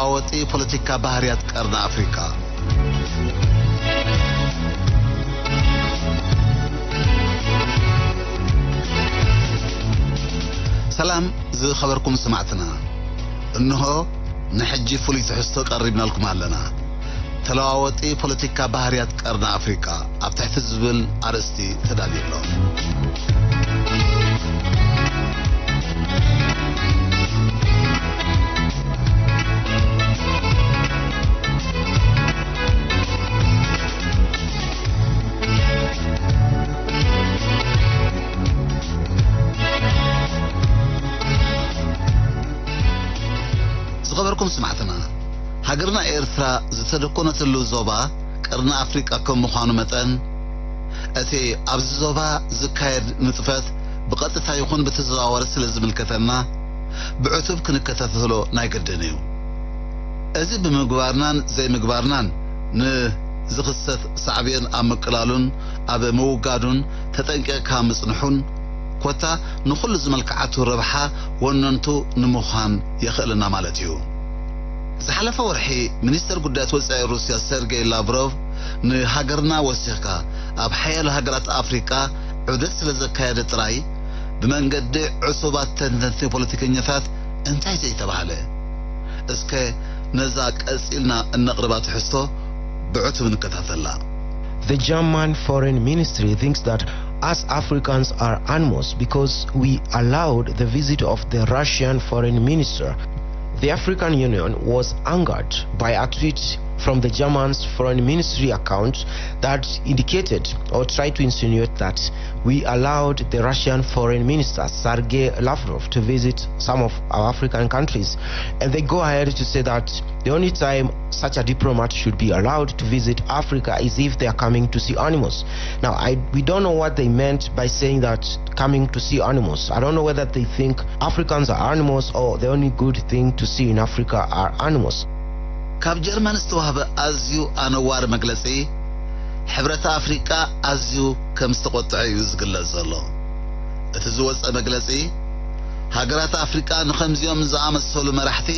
ተለዋወጢ ፖለቲካ ባህርያት ቀርኒ ኣፍሪቃ። ሰላም ዝኸበርኩም ሰማዕትና፣ እንሆ ንሕጂ ፍሉይ ትሕዝቶ ቀሪብናልኩም ኣለና። ተለዋወጢ ፖለቲካ ባህርያት ቀርኒ ኣፍሪቃ ኣብ ትሕቲ ዝብል ኣርእስቲ ተዳልዩ ኣሎ። ዝኸበርኩም ስማዕትና፣ ሃገርና ኤርትራ ዝተደኮነትሉ ዞባ ቀርኒ ኣፍሪቃ ከም ምዃኑ መጠን፣ እቲ ኣብዚ ዞባ ዝካየድ ንጥፈት ብቐጥታ ይኹን ብተዘዋዋሪ ስለ ዝምልከተና፣ ብዕቱብ ክንከታተሎ ናይ ግድን እዩ። እዚ ብምግባርናን ዘይምግባርናን፣ ንዝኽሰት ሳዕቤን ኣብ ምቅላሉን ኣብ ምውጋዱን ተጠንቂቕካ ምጽንሑን፣ ኮታ ንኹሉ ዝመልክዓቱ ረብሓ ወነንቱ ንምዃን የኽእለና ማለት እዩ። ዝሓለፈ ወርሒ፣ ሚኒስተር ጉዳያት ወጻኢ ሩስያ ሰርጌይ ላቭሮቭ፣ ንሃገርና ወሲኽካ ኣብ ሓያሎ ሃገራት ኣፍሪቃ ዑደት ስለ ዘካየደ ጥራይ፣ ብመንገዲ ዕሱባት ተንተንቲ ፖለቲከኛታት እንታይ ዘይተባህለ? እስከ ነዛ ቀጺልና እነቕርባ ትሕዝቶ ብዕቱብ ንከታተላ። The German Foreign Ministry thinks that us Africans are animals because we allowed the visit of the Russian Foreign Minister. The African Union was angered by a tweet from the German's Foreign Ministry account that indicated or tried to insinuate that we allowed the Russian Foreign Minister Sergei Lavrov to visit some of our African countries. And they go ahead to say that the only time such a diplomat should be allowed to visit Africa is if they are coming to see animals. Now, I, we don't know what they meant by saying that, coming to see animals. I don't know whether they think Africans are animals or the only good thing to see in Africa are animals. ካብ ጀርመን ዝተዋህበ ኣዝዩ ኣነዋሪ መግለጺ፣ ሕብረት ኣፍሪቃ ኣዝዩ ከም ዝተቖጥዐ እዩ ዝግለጽ ዘሎ። እቲ ዝወጸ መግለጺ፣ ሃገራት ኣፍሪቃ ንኸምዚኦም ዝኣመሰሉ መራሕቲ፣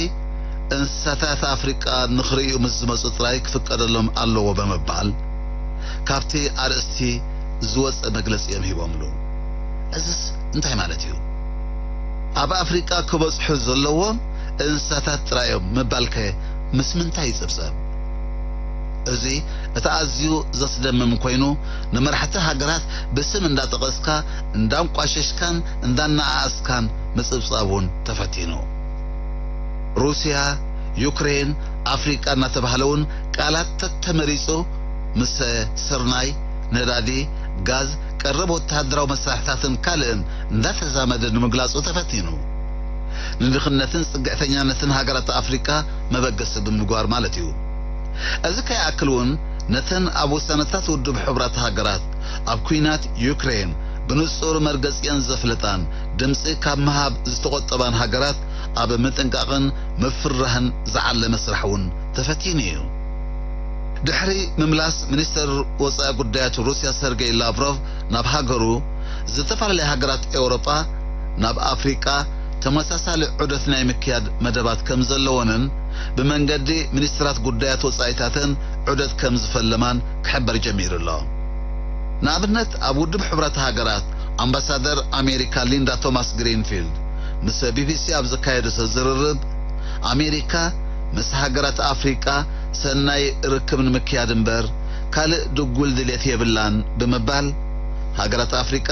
እንስሳታት ኣፍሪቃ ንኽርእዩ ምስ ዝመጹ ጥራይ ክፍቀደሎም ኣለዎ ብምባል፣ ካብቲ ኣርእስቲ ዝወጸ መግለጺ እዮም ሂቦምሉ። እዝስ እንታይ ማለት እዩ? ኣብ ኣፍሪቃ ክበጽሑ ዘለዎም እንስሳታት ጥራይ እዮም ምባልከ ምስ ምንታይ ይጽብጸብ? እዚ እቲ ኣዝዩ ዘስደምም ኮይኑ፣ ንመራሕቲ ሃገራት ብስም እንዳጠቐስካ፣ እንዳንቋሸሽካን እንዳነኣኣስካን ምጽብጻብ እውን ተፈቲኑ። ሩስያ፣ ዩክሬን፣ ኣፍሪቃ እናተባህለ እውን ቃላት ተተመሪጹ፣ ምስ ስርናይ፣ ነዳዲ፣ ጋዝ፣ ቀረብ ወተሃደራዊ መሳርሕታትን ካልእን እንዳተዛመደ ንምግላጹ ተፈቲኑ። ንድኽነትን ጽግዕተኛነትን ሃገራት ኣፍሪቃ መበገሲ ብምግባር ማለት እዩ። እዚ ከይኣክል እውን ነተን ኣብ ውሳነታት ውድብ ሕቡራት ሃገራት ኣብ ኲናት ዩክሬን ብንጹር መርገጺአን ዘፍለጣን ድምጺ ካብ ምሃብ ዝተቖጠባን ሃገራት ኣብ ምጥንቃቕን ምፍርራህን ዝዓለመ ስራሕ እውን ተፈቲኑ እዩ። ድሕሪ ምምላስ ሚኒስተር ወጻኢ ጉዳያት ሩስያ ሰርጌይ ላቭሮቭ ናብ ሃገሩ፣ ዝተፈላለያ ሃገራት ኤውሮጳ ናብ ኣፍሪቃ ተመሳሳሊ ዑደት ናይ ምክያድ መደባት ከም ዘለወንን ብመንገዲ ሚኒስትራት ጉዳያት ወጻኢታተን ዑደት ከም ዝፈለማን ክሕበር ጀሚሩ ኣሎ። ንኣብነት፣ ኣብ ውድብ ሕቡራት ሃገራት ኣምባሳደር ኣሜሪካ ሊንዳ ቶማስ ግሪንፊልድ ምስ ቢቢሲ ኣብ ዘካየደቶ ዝርርብ፣ ኣሜሪካ ምስ ሃገራት ኣፍሪቃ ሰናይ ርክብ ንምክያድ እምበር ካልእ ድጉል ድሌት የብላን ብምባል፣ ሃገራት ኣፍሪቃ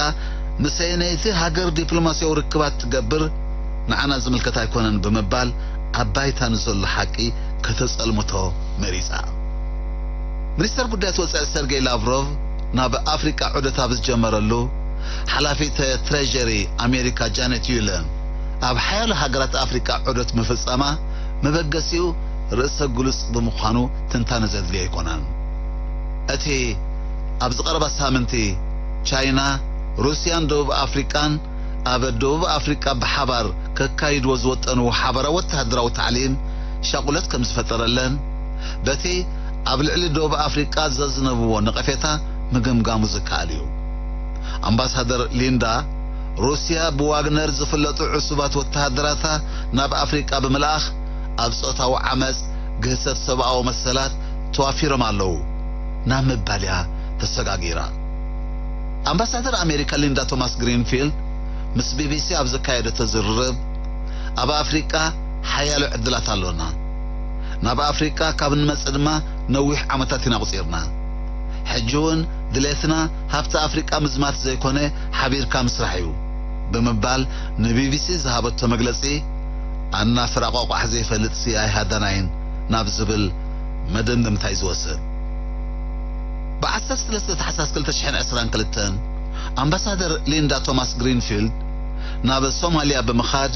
ምስ ኣየነይቲ ሃገር ዲፕሎማስያዊ ርክባት ትገብር ንዓና ዝምልከት ኣይኮነን ብምባል ኣብ ባይታ ንዘሎ ሓቂ ከተጸልምቶ መሪጻ። ሚኒስተር ጉዳያት ወጻኢ ሰርጌይ ላቭሮቭ ናብ ኣፍሪቃ ዑደት ኣብ ዝጀመረሉ፣ ሓላፊት ትሬዠሪ ኣሜሪካ ጃነት ዩለን ኣብ ሓያሎ ሃገራት ኣፍሪቃ ዑደት ምፍጻማ መበገሲኡ ርእሰ ግሉጽ ብምዃኑ ትንታነ ዘድልዮ ኣይኮነን። እቲ ኣብዚ ቀረባ ሳምንቲ ቻይና፣ ሩስያን ደቡብ ኣፍሪቃን ኣብ ደቡብ ኣፍሪቃ ብሓባር ከካይድዎ ዝወጠንዎ ሓባራዊ ወተሃደራዊ ታዕሊም ሻቑለት ከም ዝፈጠረለን፣ በቲ ኣብ ልዕሊ ደቡብ ኣፍሪቃ ዘዝነብዎ ነቐፌታ ምግምጋሙ ዝከኣል እዩ። ኣምባሳደር ሊንዳ፣ ሩስያ ብዋግነር ዝፍለጡ ዕሱባት ወተሃደራታ ናብ ኣፍሪቃ ብምልኣኽ፣ ኣብ ጾታዊ ዓመጽ፣ ግህሰት ሰብኣዊ መሰላት ተዋፊሮም ኣለዉ ናብ ምባል እያ ተሰጋጊራ። ኣምባሳደር ኣሜሪካ ሊንዳ ቶማስ ግሪንፊልድ ምስ ቢቢሲ ኣብ ዘካየደቶ ዝርርብ፣ ኣብ ኣፍሪቃ ሓያሎ ዕድላት ኣሎና። ናብ ኣፍሪቃ ካብ እንመጽእ ድማ ነዊሕ ዓመታት ኢና ኣቑጺርና። ሕጂ እውን ድሌትና ሃብቲ ኣፍሪቃ ምዝማት ዘይኮነ፣ ሓቢርካ ምስራሕ እዩ ብምባል ንቢቢሲ ዝሃበቶ መግለጺ፣ ኣናፍራ ቆቋሕ ዘይፈልጥሲ ኣይሃዳናይን ናብ ዝብል መደምደምታ እዩ ዝወስድ። ብ ዓሰርተ ሰለስተ ታሕሳስ ክልተ ሽሕን ዕስራን ክልተን ኣምባሳደር ሊንዳ ቶማስ ግሪንፊልድ ናብ ሶማልያ ብምኻድ፣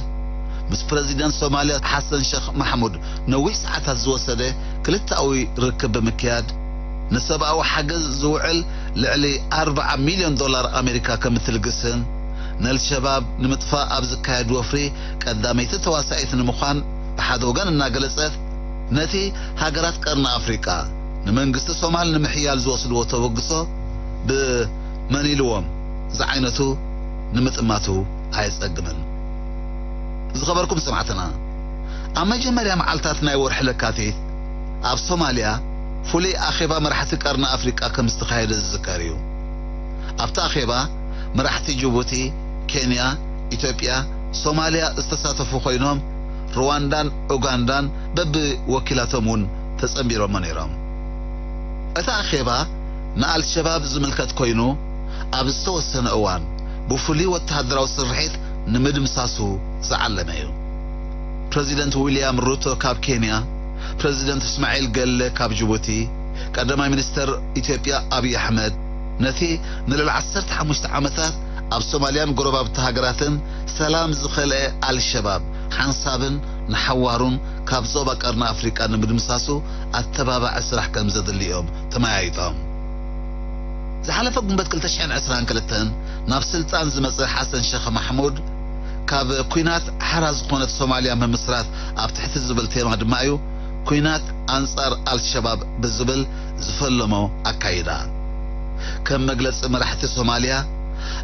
ምስ ፕረዚደንት ሶማልያ ሓሰን ሸኽ ማሕሙድ ነዊሕ ሰዓታት ዝወሰደ ክልተኣዊ ርክብ ብምክያድ፣ ንሰብኣዊ ሓገዝ ዝውዕል ልዕሊ ኣርብዓ ሚልዮን ዶላር ኣሜሪካ ከም እትልግስን፣ ነልሸባብ ንምጥፋእ ኣብ ዝካየድ ወፍሪ ቀዳመይቲ ተዋሳኢት ንምዃን ብሓደ ወገን እናገለጸት፣ ነቲ ሃገራት ቀርኒ ኣፍሪቃ ንመንግስቲ ሶማል ንምሕያል ዝወስድዎ ተበግሶ ብመን ኢልዎም ዝዓይነቱ ንምጥማቱ ኣየጸግምን። ዝኸበርኩም ሰማዕትና፣ ኣብ መጀመርያ መዓልታት ናይ ወርሒ ለካቲት ኣብ ሶማልያ ፍሉይ ኣኼባ መራሕቲ ቀርኒ ኣፍሪቃ ከም ዝተኻየደ ዝዝከር እዩ። ኣብቲ ኣኼባ መራሕቲ ጅቡቲ፣ ኬንያ፣ ኢትዮጵያ፣ ሶማልያ ዝተሳተፉ ኮይኖም፣ ሩዋንዳን ኡጋንዳን በብወኪላቶም እውን ተጸንቢሮሞ ነይሮም። እቲ ኣኼባ ንኣልሸባብ ዝምልከት ኮይኑ፣ ኣብ ዝተወሰነ እዋን ብፍሉይ ወተሃደራዊ ስርሒት ንምድምሳሱ ዝዓለመ እዩ። ፕረዚደንት ዊልያም ሩቶ ካብ ኬንያ፣ ፕረዚደንት እስማዒል ገለ ካብ ጅቡቲ፣ ቀዳማይ ሚኒስተር ኢትዮጵያ ኣብይ ኣሕመድ፣ ነቲ ንልዕሊ ዓሰርተ ሓሙሽተ ዓመታት ኣብ ሶማልያን ጎረባብቲ ሃገራትን ሰላም ዝኸልአ ኣልሸባብ ሓንሳብን ንሓዋሩን ካብ ዞባ ቀርኒ ኣፍሪቃ ንምድምሳሱ ኣተባባዒ ስራሕ ከም ዘድሊ እዮም ተመያይጦም። ዝሓለፈ ግንቦት ክልተ ሽሕን ዕስራን ክልተን ናብ ስልጣን ዝመጸ ሓሰን ሸኽ ማሕሙድ፣ ካብ ኲናት ሓራ ዝኾነት ሶማልያ ምምስራት ኣብ ትሕቲ ዝብል ቴማ ድማ እዩ ኲናት ኣንጻር ኣልሸባብ ብዝብል ዝፈለሞ ኣካይዳ። ከም መግለጺ መራሕቲ ሶማልያ፣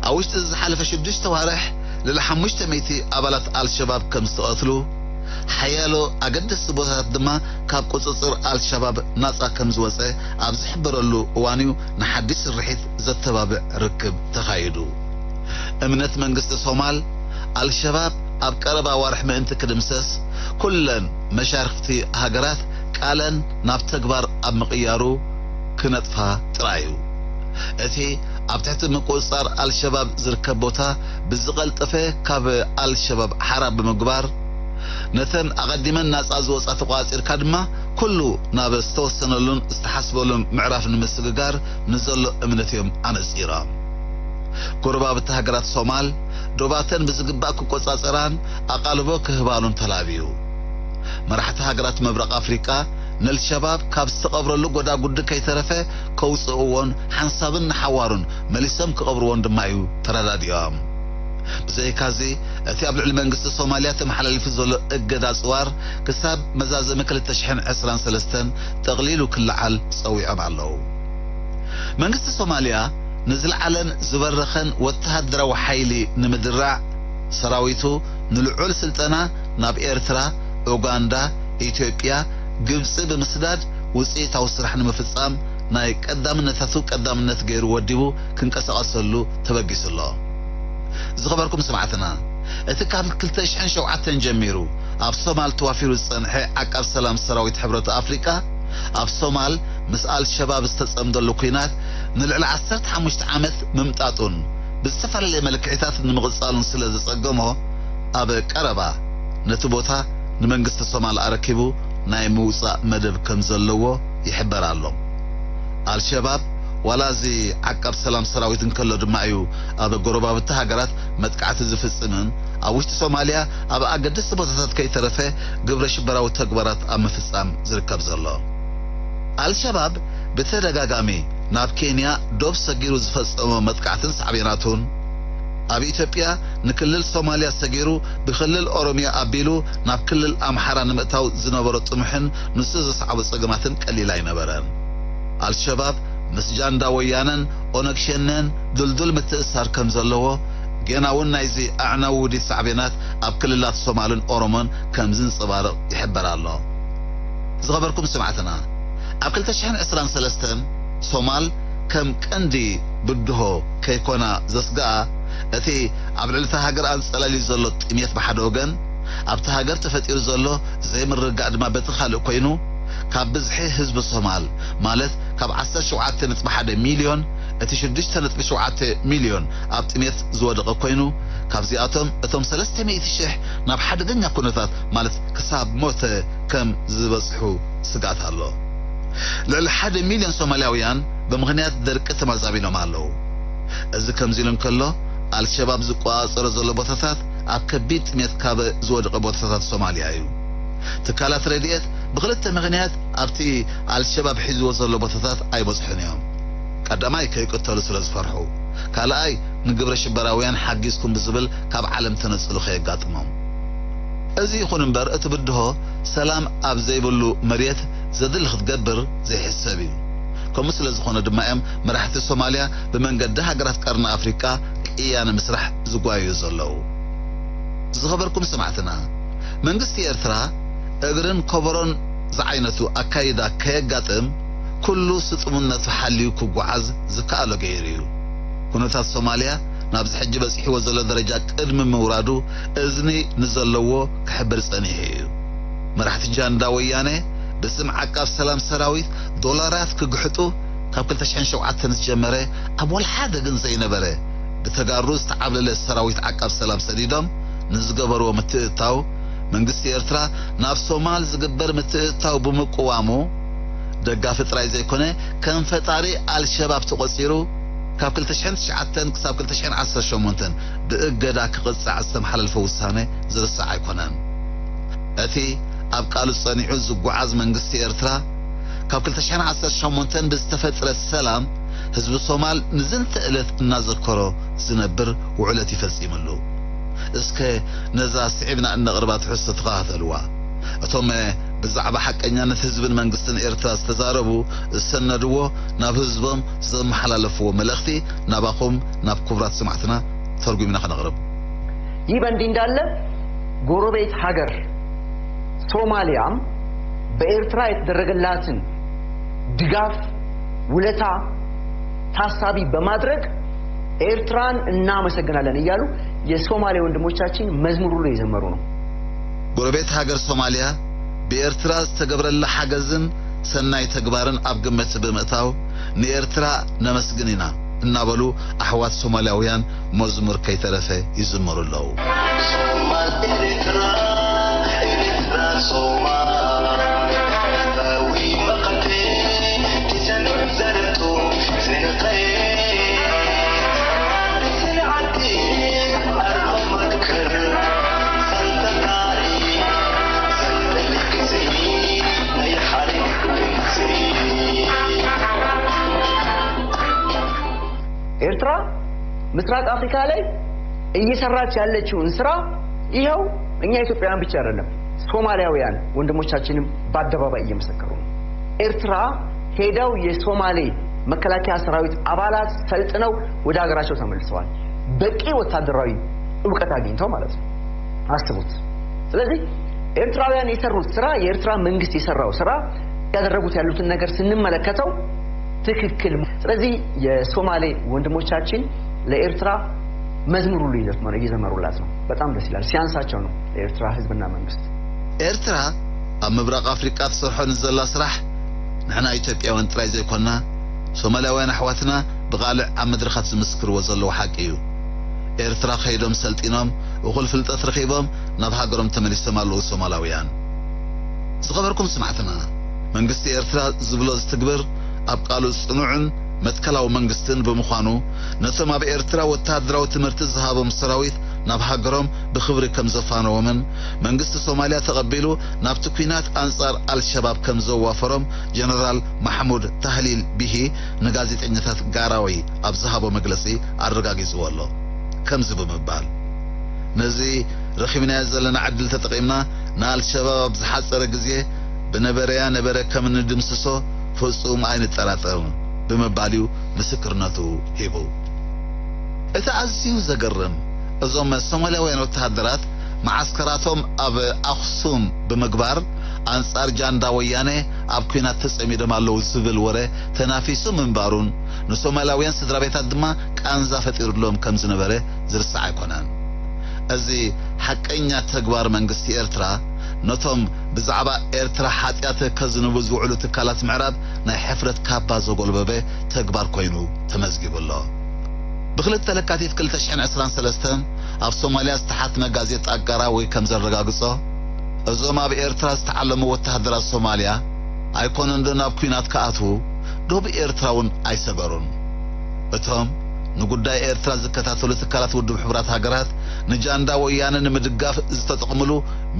ኣብ ውሽጢ ዝሓለፈ ሽዱሽተ ዋርሕ ልዕሊ ሓሙሽተ ሚእቲ ኣባላት ኣልሸባብ ከም ዝተቐትሉ፣ ሓያሎ ኣገደስቲ ቦታታት ድማ ካብ ቁጽጽር ኣልሸባብ ናጻ ከም ዝወጸ ኣብ ዝሕበረሉ እዋን እዩ ንሓድሽ ስርሒት ዘተባብዕ ርክብ ተኻይዱ። እምነት መንግስቲ ሶማል፣ ኣልሸባብ ኣብ ቀረባ ኣዋርሕ ምእንቲ ክድምሰስ፣ ኩለን መሻርኽቲ ሃገራት ቃለን ናብ ተግባር ኣብ ምቕያሩ ክነጥፋ ጥራይ እዩ። እቲ ኣብ ትሕቲ ምቁጽጻር ኣልሸባብ ዝርከብ ቦታ ብዝቐልጠፈ ካብ ኣልሸባብ ሓራ ብምግባር፣ ነተን ኣቐዲመን ናጻ ዝወጻ ተቋጺርካ ድማ፣ ኩሉ ናብ ዝተወሰነሉን ዝተሓስበሉን ምዕራፍ ንምስግጋር ንዘሎ እምነት እዮም ኣነጺሮም። ጎረባብቲ ሃገራት ሶማል ዶባተን ብዝግባእ ክቆጻጸራን ኣቓልቦ ክህባሉን ተላብዩ። መራሕቲ ሃገራት ምብራቕ ኣፍሪቃ ነልሸባብ ካብ ዝተቐብረሉ ጎዳጉዲ ከይተረፈ ከውጽእዎን ሓንሳብን ንሓዋሩን መሊሶም ክቐብርዎን ድማ እዩ ተረዳዲኦም። ብዘይካዚ፣ እቲ ኣብ ልዕሊ መንግስቲ ሶማልያ ተመሓላሊፉ ዘሎ እገዳ ጽዋር ክሳብ መዛዘሚ ክልተ ሽሕን ዕስራን ሰለስተን ጠቕሊሉ ክለዓል ጸዊዖም ኣለዉ። መንግስቲ ሶማልያ ንዝለዓለን ዝበረኸን ወተሃደራዊ ሓይሊ ንምድራዕ፣ ሰራዊቱ ንልዑል ስልጠና ናብ ኤርትራ፣ ኡጋንዳ፣ ኢትዮጵያ፣ ግብጺ ብምስዳድ ውጽኢታዊ ስራሕ ንምፍጻም ናይ ቀዳምነታቱ ቀዳምነት ገይሩ ወዲቡ ክንቀሳቐሰሉ ተበጊሱ ኣሎ። ዝኸበርኩም ሰማዕትና፣ እቲ ካብ ክልተ ሽሕን ሸውዓተን ጀሚሩ ኣብ ሶማል ተዋፊሩ ዝጸንሐ ዓቃብ ሰላም ሰራዊት ሕብረት ኣፍሪቃ፣ ኣብ ሶማል ምስ ኣልሸባብ ዝተጸምደሉ ኲናት ንልዕሊ ዓሰርተ ሓሙሽተ ዓመት ምምጣጡን ብዝተፈላለየ መልክዕታት ንምቕጻሉን ስለ ዘጸገሞ፣ ኣብ ቀረባ ነቲ ቦታ ንመንግስቲ ሶማል ኣረኪቡ ናይ ምውጻእ መደብ ከም ዘለዎ ይሕበር ኣሎ። ኣልሸባብ ዋላ እዚ ዓቃብ ሰላም ሰራዊት እንከሎ ድማ እዩ ኣብ ጎረባብቲ ሃገራት መጥቃዕቲ ዝፍጽምን ኣብ ውሽጢ ሶማልያ ኣብ ኣገደስቲ ቦታታት ከይተረፈ ግብረ ሽበራዊ ተግባራት ኣብ ምፍጻም ዝርከብ ዘሎ። ኣልሸባብ ብተደጋጋሚ ናብ ኬንያ ዶብ ሰጊሩ ዝፈጸሞ መጥቃዕትን ሳዕቤናቱን፣ ኣብ ኢትዮጵያ ንክልል ሶማልያ ሰጊሩ ብክልል ኦሮምያ ኣቢሉ ናብ ክልል ኣምሓራ ንምእታው ዝነበሮ ጥሙሕን ንሱ ዘስዓቦ ጸገማትን ቀሊል ኣይነበረን። ኣልሸባብ ምስ ጃንዳ ወያነን ኦነግ ሸኔን ድልዱል ምትእስሳር ከም ዘለዎ፣ ጌና እውን ናይዚ ኣዕናዊ ውዲት ሳዕቤናት ኣብ ክልላት ሶማልን ኦሮሞን ከም ዝንጸባረቕ ይሕበር ኣሎ። ዝኸበርኩም ስማዕትና፣ ኣብ ክልተ ሽሕን ዕስራን ሰለስተን ሶማል ከም ቀንዲ ብድሆ ከይኮና ዘስግኣ፣ እቲ ኣብ ልዕሊ እታ ሃገር ኣንጸላልዩ ዘሎ ጥሜት ብሓደ ወገን፣ ኣብቲ ሃገር ተፈጢሩ ዘሎ ዘይምርግጋእ ድማ በቲ ካልእ ኮይኑ፣ ካብ ብዝሒ ህዝቢ ሶማል፣ ማለት ካብ ዓሰርተ ሸውዓተ ነጥቢ ሓደ ሚልዮን፣ እቲ ሽዱሽተ ነጥቢ ሸውዓተ ሚልዮን ኣብ ጥሜት ዝወደቐ ኮይኑ፣ ካብዚኣቶም እቶም ሰለስተ ሚእቲ ሽሕ ናብ ሓደገኛ ኩነታት፣ ማለት ክሳብ ሞተ ከም ዝበጽሑ ስግኣት ኣሎ። ልዕሊ ሓደ ሚልዮን ሶማልያውያን ብምኽንያት ደርቂ ተመዛቢሎም ኣለዉ። እዚ ከምዚ ኢሉ እንከሎ፣ ኣልሸባብ ዝቆጻጸሮ ዘሎ ቦታታት ኣብ ከቢድ ጥሜት ካብ ዝወደቐ ቦታታት ሶማልያ እዩ። ትካላት ረድኤት ብኽልተ ምኽንያት ኣብቲ ኣልሸባብ ሒዝዎ ዘሎ ቦታታት ኣይበጽሑን እዮም። ቀዳማይ፣ ከይቅተሉ ስለ ዝፈርሑ፣ ካልኣይ፣ ንግብረ ሽበራውያን ሓጊዝኩም ብዝብል ካብ ዓለም ተነጽሉ ከየጋጥሞም። እዚ ይኹን እምበር፣ እቲ ብድሆ ሰላም ኣብ ዘይብሉ መሬት ዘድሊ ክትገብር ዘይሕሰብ እዩ። ከምኡ ስለ ዝኾነ ድማ እዮም መራሕቲ ሶማልያ ብመንገዲ ሃገራት ቀርኒ ኣፍሪቃ ቅያ ንምስራሕ ዝጓየዩ ዘለዉ። ዝኸበርኩም ሰማዕትና፣ መንግስቲ ኤርትራ እግርን ኮበሮን ዝዓይነቱ ኣካይዳ ከየጋጥም፣ ኩሉ ስጡምነቱ ሓልዩ ክጓዓዝ ዝከኣሎ ገይሩ እዩ። ኩነታት ሶማልያ ናብዚ ሕጂ በጺሕዎ ዘሎ ደረጃ ቅድሚ ምውራዱ እዝኒ ንዘለዎ ክሕብር ጸኒሑ እዩ። መራሕቲ ጃንዳ ወያነ ብስም ዓቃብ ሰላም ሰራዊት ዶላራት ክግሕጡ ካብ ክልተ ሽሕን ሸውዓተን ዝጀመረ፣ ኣብ ወላ ሓደ ግን ዘይነበረ፣ ብተጋሩ ዝተዓብለለ ሰራዊት ዓቃብ ሰላም ሰዲዶም ንዝገበርዎ ምትእትታው፣ መንግስቲ ኤርትራ ናብ ሶማል ዝግበር ምትእትታው ብምቅዋሙ፣ ደጋፊ ጥራይ ዘይኮነ፣ ከም ፈጣሪ ኣልሸባብ ተቖጺሩ፣ ካብ ክልተ ሽሕን ትሽዓተን ክሳብ ክልተ ሽሕን ዓሰርተ ሸሞንተን ብእገዳ ክቕጻዕ ዝተመሓላለፈ ውሳነ ዝርሳዕ ኣይኮነን። እቲ ኣብ ቃሉ ጸኒዑ ዝጓዓዝ መንግስቲ ኤርትራ፣ ካብ ክልተ ሽሕን ዓሰርተ ሸሞንተን ብዝተፈጥረ ሰላም፣ ህዝቢ ሶማል ንዝንተ ዕለት እናዘከሮ ዝነብር ውዕለት እዩ ፈጺምሉ። እስከ ነዛ ስዒብና እነቕርባ ትሕዝቶ ተኸታተልዋ። እቶም ብዛዕባ ሓቀኛነት ህዝብን መንግስትን ኤርትራ ዝተዛረቡ ዝሰነድዎ፣ ናብ ህዝቦም ዘመሓላለፍዎ መልእኽቲ ናባኹም፣ ናብ ክቡራት ሰማዕትና ተርጉምና ከነቕርብ። ይህ በእንዲህ እንዳለ ጎረቤት ሀገር ሶማሊያም በኤርትራ የተደረገላትን ድጋፍ ውለታ ታሳቢ በማድረግ ኤርትራን እናመሰግናለን እያሉ የሶማሌ ወንድሞቻችን መዝሙር ሁሉ እየዘመሩ ነው። ጎረቤት ሃገር ሶማልያ ብኤርትራ ዝተገብረላ ሓገዝን ሰናይ ተግባርን ኣብ ግምት ብምእታው፣ ንኤርትራ ነመስግን ኢና እናበሉ ኣሕዋት ሶማልያውያን መዝሙር ከይተረፈ ይዝምሩ ኣለዉ። ሶማል ኤርትራ፣ ኤርትራ ሶማል፣ ኤርትራዊ መቐብር፣ ኪሰን ዘረቱ ዝንቐ፣ ስለ ዓዲ ኣርማ መትከር፣ ሰንተታሪ፣ ሰንተሊ ግዜ፣ ናይ ሓሪፍ ግዜ። ኤርትራ ምስራቅ አፍሪካ ላይ እየሰራች ያለችውን ስራ ይኸው እኛ ኢትዮጵያውያን ብቻ አይደለም፣ ሶማሊያውያን ወንድሞቻችንም በአደባባይ እየመሰከሩ ነው። ኤርትራ ሄደው የሶማሌ መከላከያ ሰራዊት አባላት ሰልጥነው ወደ ሀገራቸው ተመልሰዋል። በቂ ወታደራዊ እውቀት አግኝተው ማለት ነው። አስቡት። ስለዚህ ኤርትራውያን የሰሩት ስራ፣ የኤርትራ መንግስት የሰራው ስራ፣ ያደረጉት ያሉትን ነገር ስንመለከተው ትክክል። ስለዚህ የሶማሌ ወንድሞቻችን ለኤርትራ መዝሙር ሁሉ እየዘመሩ፣ እየዘመሩላት ነው። በጣም ደስ ይላል። ሲያንሳቸው ነው ለኤርትራ ህዝብና መንግስት። ኤርትራ ኣብ ምብራቕ ኣፍሪቃ ትሰርሖ ንዘላ ስራሕ ንሕና ኢትዮጵያውያን ጥራይ ዘይኮና፣ ሶማልያውያን ኣሕዋትና ብቓልዕ ኣብ መድረኻት ዝምስክርዎ ዘለዉ ሓቂ እዩ። ኤርትራ ከይዶም ሰልጢኖም፣ እኹል ፍልጠት ረኺቦም ናብ ሃገሮም ተመሊሶም ኣለዉ ሶማላውያን። ዝኸበርኩም ስማዕትና፣ መንግስቲ ኤርትራ ዝብሎ ዝትግብር፣ ኣብ ቃሉ ጽኑዕን መትከላዊ መንግስትን ብምዃኑ፣ ነቶም ኣብ ኤርትራ ወተሃደራዊ ትምህርቲ ዝሃቦም ሰራዊት ናብ ሃገሮም ብኽብሪ ከም ዘፋነዎምን፣ መንግስቲ ሶማልያ ተቐቢሉ ናብቲ ኲናት ኣንጻር ኣልሸባብ ከም ዘዋፈሮም ጀነራል ማሕሙድ ታህሊል ቢሂ ንጋዜጠኛታት ጋራዊ ኣብ ዝሃቦ መግለጺ ኣረጋጊጽዎ ኣሎ። ከምዚ ብምባል፣ ነዚ ረኺብናዮ ዘለና ዕድል ተጠቒምና ንኣልሸባብ ኣብ ዝሓጸረ ግዜ ብነበረያ ነበረ ከም እንድምስሶ ፍጹም ኣይንጠራጠርን ብምባል እዩ ምስክርነቱ ሂቡ። እቲ ኣዝዩ ዘገርም፣ እዞም ሶማልያውያን ወተሃደራት መዓስከራቶም ኣብ ኣኽሱም ብምግባር ኣንጻር ጃንዳ ወያነ ኣብ ኲናት ተጸሚዶም ኣለዉ ዝብል ወረ ተናፊሱ ምንባሩን ንሶማላውያን ስድራ ቤታት ድማ ቃንዛ ፈጢሩሎም ከም ዝነበረ ዝርሳዕ ኣይኮነን። እዚ ሓቀኛ ተግባር መንግስቲ ኤርትራ ነቶም ብዛዕባ ኤርትራ ሓጢኣት ከዝንቡ ዝውዕሉ ትካላት ምዕራብ ናይ ሕፍረት ካባ ዘጎልበበ ተግባር ኮይኑ ተመዝጊቡ ኣሎ። ብክልተ ለካቲት ክልተ ሽሕን ዕስራን ሰለስተን ኣብ ሶማልያ ዝተሓትመ ጋዜጣ ጋራዊ ከም ዘረጋግጾ፣ እዞም ኣብ ኤርትራ ዝተዓለሙ ወተሃደራት ሶማልያ ኣይኮነን ዶ ናብ ኲናት ክኣትዉ፣ ዶብ ኤርትራ እውን ኣይሰገሩን። እቶም ንጉዳይ ኤርትራ ዝከታተሉ ትካላት ውድብ ሕቡራት ሃገራት ንጃንዳ ወያነ ንምድጋፍ ዝተጠቕምሉ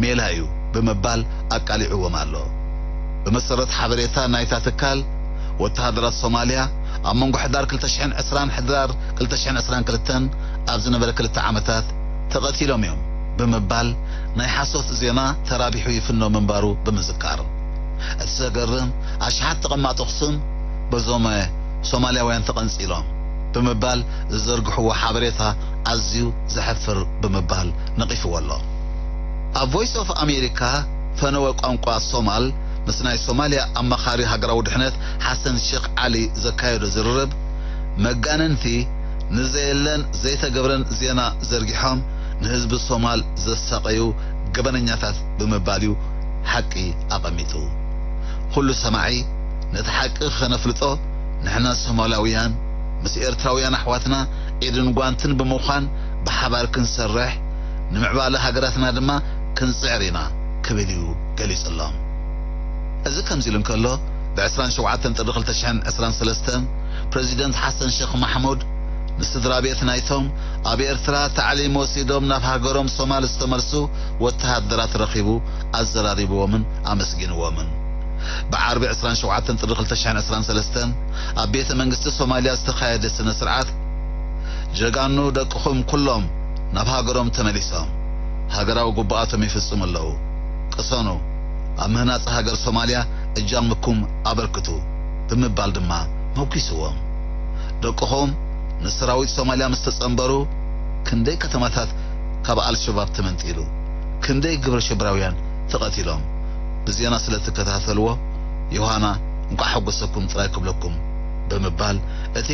ሜላ እዩ ብምባል ኣቃሊዕዎም ኣሎ። ብመሰረት ሓበሬታ ናይታ ትካል፣ ወተሃደራት ሶማልያ ኣብ መንጎ ሕዳር ክልተ ሽሕን ዕስራን ሕዳር ክልተ ሽሕን ዕስራን ክልተን ኣብ ዝነበረ ክልተ ዓመታት ተቐቲሎም እዮም ብምባል ናይ ሓሶት ዜና ተራቢሑ ይፍኖ ምንባሩ ብምዝካር፣ እቲ ዘገርም ኣሽሓት ተቐማጦ ኣኽሱም በዞም ሶማልያውያን ተቐንጺሎም ብምባል ዝዘርግሕዎ ሓበሬታ ኣዝዩ ዘሕፍር ብምባል ነቒፍዎ ኣሎ። ኣብ ቮይስ ኦፍ ኣሜሪካ ፈነወ ቋንቋ ሶማል ምስ ናይ ሶማልያ ኣማኻሪ ሃገራዊ ድሕነት ሓሰን ሼክ ዓሊ ዘካየዶ ዝርርብ፣ መጋነንቲ ንዘየለን ዘይተገብረን ዜና ዘርጊሖም ንህዝቢ ሶማል ዘሳቐዩ ገበነኛታት ብምባል እዩ ሓቂ ኣቐሚጡ። ኩሉ ሰማዒ ነቲ ሓቂ ከነፍልጦ ንሕና ሶማላውያን ምስ ኤርትራውያን ኣሕዋትና ኢድን ጓንትን ብምዃን ብሓባር ክንሰርሕ ንምዕባለ ሃገራትና ድማ ክንጽዕር ኢና ክብል እዩ ገሊጹሎም። እዚ ከምዚ ኢሉ እንከሎ፣ ብ ዕስራን ሸውዓተን ጥሪ ክልተ ሽሕን ዕስራን ሰለስተን ፕረዚደንት ሓሰን ሸኽ ማሕሙድ ንስድራ ቤት ናይቶም ኣብ ኤርትራ ታዕሊም ወሲዶም ናብ ሃገሮም ሶማል ዝተመልሱ ወተሃደራት ረኺቡ ኣዘራሪብዎምን ኣመስጊንዎምን። ብዓርቢ ዕስራን ሸውዓተን ጥሪ ክልተ ሽሕን ዕስራን ሰለስተን ኣብ ቤተ መንግስቲ ሶማልያ ዝተኻየደ ስነ ስርዓት፣ ጀጋኑ ደቅኹም ኩሎም ናብ ሃገሮም ተመሊሶም ሃገራዊ ግቡኣቶም ይፍጽሙ ኣለዉ። ቅሰኑ፣ ኣብ ምህናጽ ሃገር ሶማልያ እጃምኩም ኣበርክቱ ብምባል ድማ መጒስዎም። ደቅኹም ንሰራዊት ሶማልያ ምስ ተጸንበሩ ክንደይ ከተማታት ካብ ኣልሸባብ ተመንጢሉ፣ ክንደይ ግብረ ሽበራውያን ተቐቲሎም ብዜና ስለ ትከታተልዎ፣ ዮሃና እንቋዕ ሓጎሰኩም ጥራይ ክብለኩም ብምባል እቲ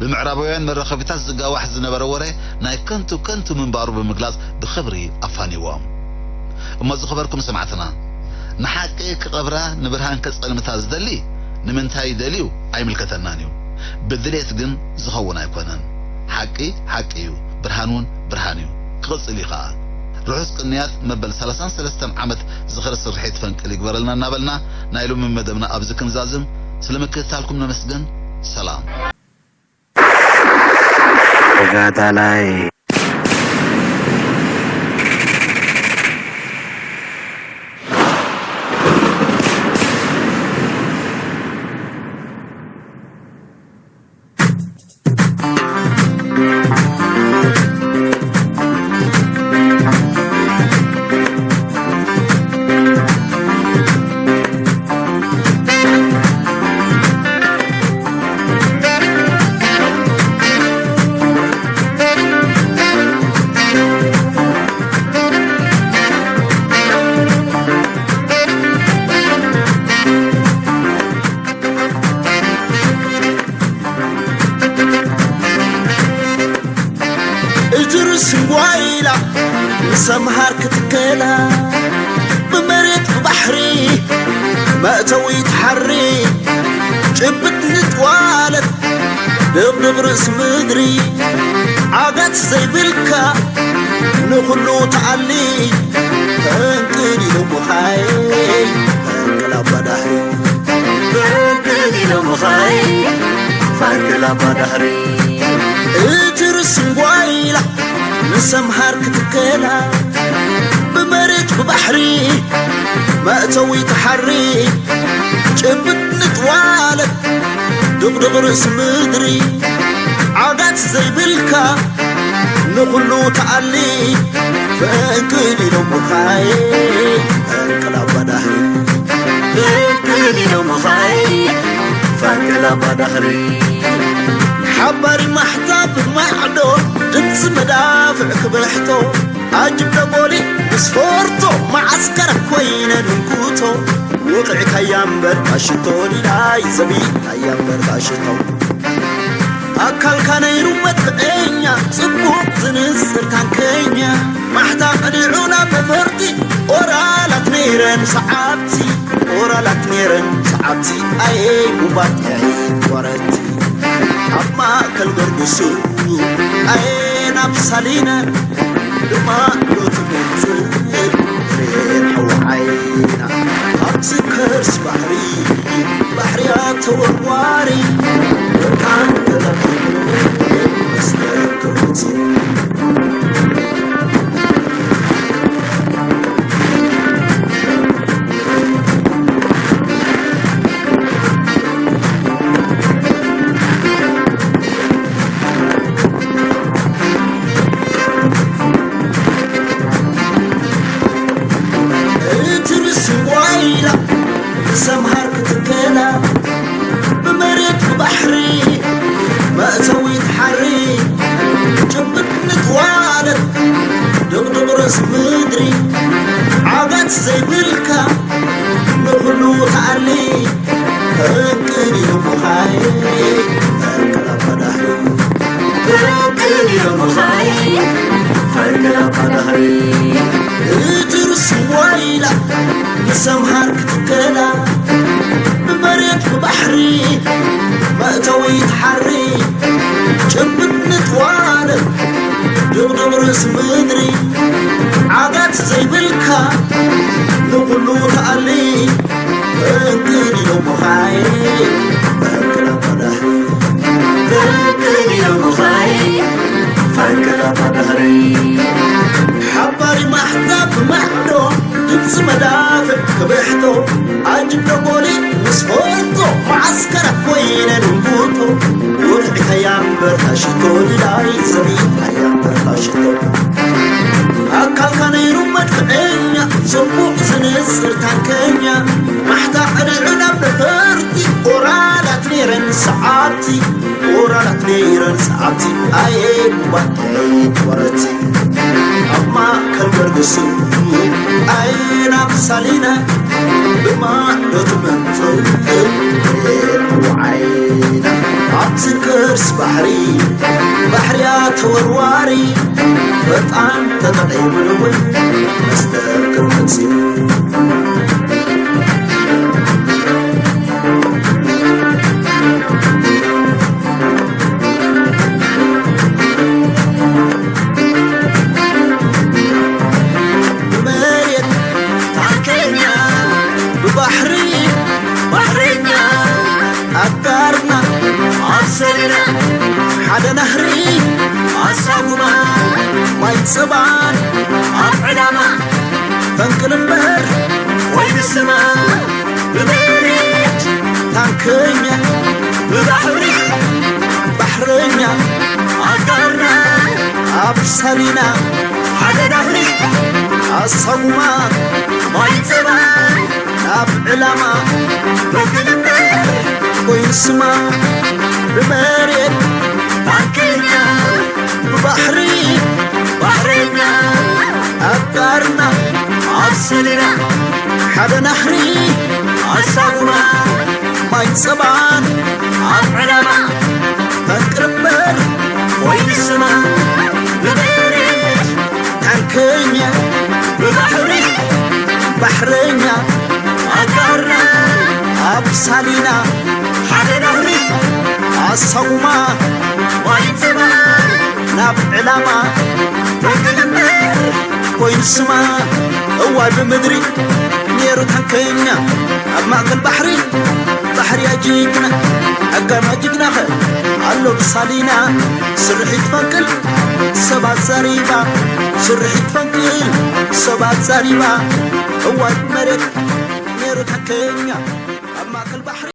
ብምዕራባውያን መራኸቢታት ዝጋዋሕ ዝነበረ ወረ ናይ ከንቱ ከንቱ ምንባሩ ብምግላጽ ብኽብሪ ኣፋንይዎም። እሞ ዝኸበርኩም ሰማዕትና፣ ንሓቂ ክቐብራ ንብርሃን ከጸልምታ ዝደሊ ንምንታይ ደልዩ ኣይምልከተናን እዩ። ብድሌት ግን ዝኸውን ኣይኮነን። ሓቂ ሓቂ እዩ፣ ብርሃን እውን ብርሃን እዩ፣ ክቕጽል እዩ ኸኣ። ርሑስ ቅንያት መበል ሰላሳን ሰለስተን ዓመት ዝኽሪ ስርሒት ፈንቅል ይግበረልና እናበልና ናይ ሎሚ መደብና ኣብዚ ክንዛዝም፣ ስለ ምክትታልኩም ነመስግን። ሰላም። ተጋዳላይ። እትርስ ጓይላ ምስ ኣምሃር ክትከላ፣ ብመሬት ብባሕሪ መእተዊ ትሓሪ፣ ጭብጥ ንጥዋለት ድቕድቕ ርእሲ ምድሪ፣ ዓጋት ዘይብልካ ንኹሉ ተኣሊ፣ ፈንቅል ኢሎምኻይ ፈንቅል ኣባዳህሪ። ፈንቅል ኢሎምኻይ ፈንቅል ኣባዳህሪ። እቲ ርስን ጓይላ ምስ ኣምሃር ክትከላ፣ ብመሬት ብባሕሪ መእተዊ ተሓሪ፣ ጭብጥ ንጥዋለት ድቕድቕ ርእሲ ምድሪ፣ ዓጋት ዘይብልካ ንኹሉ ተኣሊ፣ ፈንቅል ኢሎምኻይ ፈንቅል ኣባዳህሪ። ፈንቅል ኢሎምኻይ ፈንቅል ኣባዳህሪ። ሓባሪ ማሕታብ ማዕዶ፣ ድምፂ መዳፍዕ ክብሕቶ፣ ዓጅብ ደቦሊ ስፖርቶ መዓስከር ኮይነ ድንኩቶ፣ ውቕዕካያ እምበር ታሽቶ፣ ሊላይ ዘቢጥካያ እምበር ታሽቶ። ኣካልካ ነይሩ መጥዕኛ፣ ጽቡቕ ዝንጽር ታንከኛ፣ ማሕታ ቀዲዑ ናብ ነፈርቲ፣ ኦራላት ነይረን ሰዓብቲ፣ ኦራላት ነይረን ሰዓብቲ፣ ኣየ ጉባኤ ወረቲ። ኣብ ማእከል ገርግሱ ኣየ ናብ ሳሊና፣ ድማ ዶ ትመጽእ ሬን ሕዋ ዓይና። ኣብዚ ከርሲ ባሕሪ፣ ባሕርያ ተወርዋሪ፣ ብርሃን ተለኺሙ መስተር ክርኩት። እቲ ርእሲ ጓይላ ብሰምሃር ክትከላ፣ ብመሬት ብባሕሪ መእተዊት ሓሪ፣ ጭብጥ ንጥዋለት ድቕድቕ ርእሲ ምድሪ፣ ዓጋት ዘይብልካ ንኹሉ ትኣሊ፣ ፈንቅል ኢሉ ምኻይ፣ ፈንቅል ኣባ ዳህሪ። ፈንቅል ኢሉ ምኻይ፣ ፈንቅል ኣባ ዳህሪ። እትርስ ዋይላ ንሰምሃር ክትከላ፣ ብመሬት ብባሕሪ መእተዊ ትሓሪ፣ ጭብጥ ንጥዋለ ድቕድቕ ርእሲ ምድሪ፣ ዓጋት ዘይብልካ ንኹሉ ትኣሊ፣ ፈንቅል ኢሎምኻይ፣ ፈንቅል ኣባ ዳህሪ። ፈንቅል ኢሎምኻይ፣ ፈንቅል ኣባ ዳህሪ። ሓባሪ ማሕዛ ብማዕዶ፣ ድምፂ መዳፍዕ ክብሕቶ፣ ኣጅብ ደጎሊ ምስ ፎርቶ፣ መዓስከራት ኮይነ ድንጉቶ፣ ውርዒ ከያ እምበር ታሽቶ፣ ሊላይ ዘቢት ከያ እምበር ታሽቶ። ኣካልካ ነይሩ መድፍዐኛ፣ ጽቡቕ ዝንጽር ታንከኛ፣ ማሕታ ቀዲዑ ናብ ነፈርቲ፣ ኦራላት ነይረን ሰዓብቲ፣ ኦራላት ነይረን ሰዓብቲ፣ ኣየ ጉባኤ ወረቲ። ኣብ ማእከል ገርግሱ፣ ኣየ ናብ ሳሊና፣ ብማዕዶ ትመንጽእ፣ ሬን ውዓይና። ኣብቲ ከርሲ ባሕሪ፣ ባሕርያ ተወርዋሪ፣ ፈጣን ተጠቒሙሉ እውን መስተር ክርክት እዩ። ብመሬት ታንከኛ፣ ብባሕሪ ባሕረኛ፣ ኣጋርና ኣብ ሰሪና ሓደ ናህሪ ኣሳጉማ፣ ማይ ጸባን ኣብ ዕላማ፣ ፈንቅል እምበር ወይ ንስማ፣ ብመሬት ታንከኛ፣ ብባሕሪ ባሕረኛ፣ ኣጋርና ኣብ ሰሪና ሓደ ናህሪ ኣሳጉማ፣ ማይ ጸባን ኣብ ዕላማ፣ ፈንቅል እምበር ወይ ንስማ፣ ብመሬት ታንከኛ፣ ብባሕሪ ባሕረኛ፣ ኣጋርና ኣብ ሰሪና ሓደ ናህሪ ኣሳጉማ፣ ማይ ጸባን ኣብ ዕላማ፣ ፈንቅል እምበር ወይ ንስማ፣ ብመሬት ታንከኛ፣ ብባሕሪ ባሕረኛ፣ ኣጋርና ኣብ ሳሊና ሓደ ናህሪ ኣሳጉማ፣ ማይ ጸባን ናብ ዕላማ፣ ፈንቅል እምበር ኮይኑ ስማ፣ እዋይ ብምድሪ ነይሩ ታንከኛ፣ ኣብ ማእከል ባሕሪ ባሕርያ ጅግና፣ ኣጋርና ጅግናኸ ኣሎ ብሳሊና፣ ስርሒት ፈንቅል ሰባት ዘሪባ፣ ስርሒት ፈንቅል ሰባት ዘሪባ፣ እዋይ መሬት ነይሩ ታንከኛ፣ ኣብ ማእከል ባሕሪ።